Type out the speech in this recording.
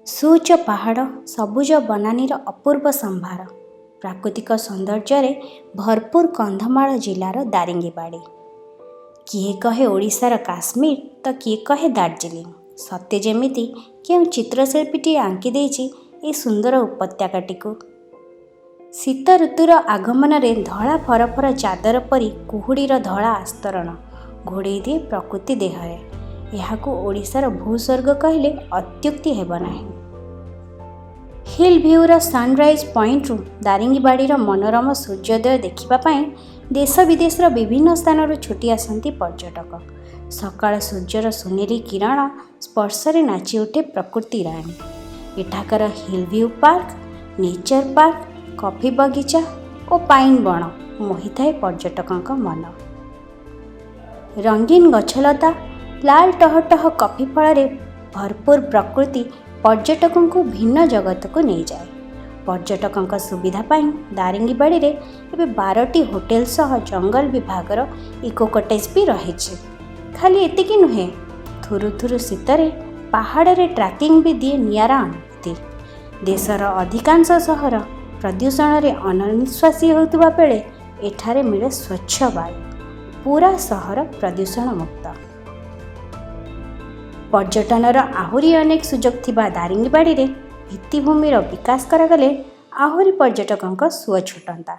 ସୁଉଚ୍ଚ ପାହାଡ଼, ସବୁଜ ବନାନୀର ଅପୂର୍ବ ସମ୍ଭାର। ପ୍ରାକୃତିକ ସୌନ୍ଦର୍ଯ୍ୟରେ ଭରପୁର କନ୍ଧମାଳ ଜିଲ୍ଲାର ଦାରିଙ୍ଗିବାଡ଼ି। କିଏ କହେ ଓଡ଼ିଶାର କାଶ୍ମୀର ତ କିଏ କହେ ଦାର୍ଜିଲିଂ। ସତେ ଯେମିତି କେଉଁ ଚିତ୍ରଶିଳ୍ପୀଟିଏ ଆଙ୍କି ଦେଇଛି ଏହି ସୁନ୍ଦର ଉପତ୍ୟକାଟିକୁ। ଶୀତ ଋତୁର ଆଗମନରେ ଧଳା ଫରଫର ଚାଦର ପରି କୁହୁଡ଼ିର ଧଳା ଆସ୍ତରଣ ଘୋଡ଼େଇ ଦିଏ ପ୍ରକୃତି ଦେହରେ। ଏହାକୁ ଓଡ଼ିଶାର ଭୂସ୍ୱର୍ଗ କହିଲେ ଅତ୍ୟୁକ୍ତି ହେବ ନାହିଁ। ହିଲ୍ ଭ୍ୟୁର ସନରାଇଜ୍ ପଏଣ୍ଟରୁ ଦାରିଙ୍ଗିବାଡ଼ିର ମନୋରମ ସୂର୍ଯ୍ୟୋଦୟ ଦେଖିବା ପାଇଁ ଦେଶ ବିଦେଶର ବିଭିନ୍ନ ସ୍ଥାନରୁ ଛୁଟି ଆସନ୍ତି ପର୍ଯ୍ୟଟକ। ସକାଳ ସୂର୍ଯ୍ୟର ସୁନେଲି କିରଣ ସ୍ପର୍ଶରେ ନାଚି ଉଠେ ପ୍ରକୃତି ରାଣୀ। ଏଠାକାର heel view park, nature park, coffee ବଗିଚା ଓ ପାଇନ୍ ବଣ ମୋହିଥାଏ ପର୍ଯ୍ୟଟକଙ୍କ ମନ। ରଙ୍ଗୀନ ଗଛଲତା, ଲାଲ ଟହଟହ କଫି ଫଳରେ ଭରପୁର ପ୍ରକୃତି ପର୍ଯ୍ୟଟକଙ୍କୁ ଭିନ୍ନ ଜଗତକୁ ନେଇଯାଏ। ପର୍ଯ୍ୟଟକଙ୍କ ସୁବିଧା ପାଇଁ ଦାରିଙ୍ଗିବାଡ଼ିରେ ଏବେ 12ଟି ହୋଟେଲ ସହ ଜଙ୍ଗଲ ବିଭାଗର ଇକୋ କଟେଜ୍ ବି ରହିଛି। ଖାଲି ଏତିକି ନୁହେଁ, ଥୁରୁ ଥୁରୁ ଶୀତରେ ପାହାଡ଼ରେ ଟ୍ରାକିଂ ବି ଦିଏ ନିଆରା ଅନୁଭୂତି। ଦେଶର ଅଧିକାଂଶ ସହର ପ୍ରଦୂଷଣରେ ଅଣନିଶ୍ୱାସୀ ହେଉଥିବା ବେଳେ ଏଠାରେ ମିଳେ ସ୍ୱଚ୍ଛ ବାୟୁ। ପୁରା ସହର ପ୍ରଦୂଷଣ ମୁକ୍ତ। ପର୍ଯ୍ୟଟନର ଆହୁରି ଅନେକ ସୁଯୋଗ ଥିବା ଦାରିଙ୍ଗିବାଡ଼ିରେ ଭିତ୍ତିଭୂମିର ବିକାଶ କରାଗଲେ ଆହୁରି ପର୍ଯ୍ୟଟକଙ୍କ ସୁଅ ଛୁଟନ୍ତା।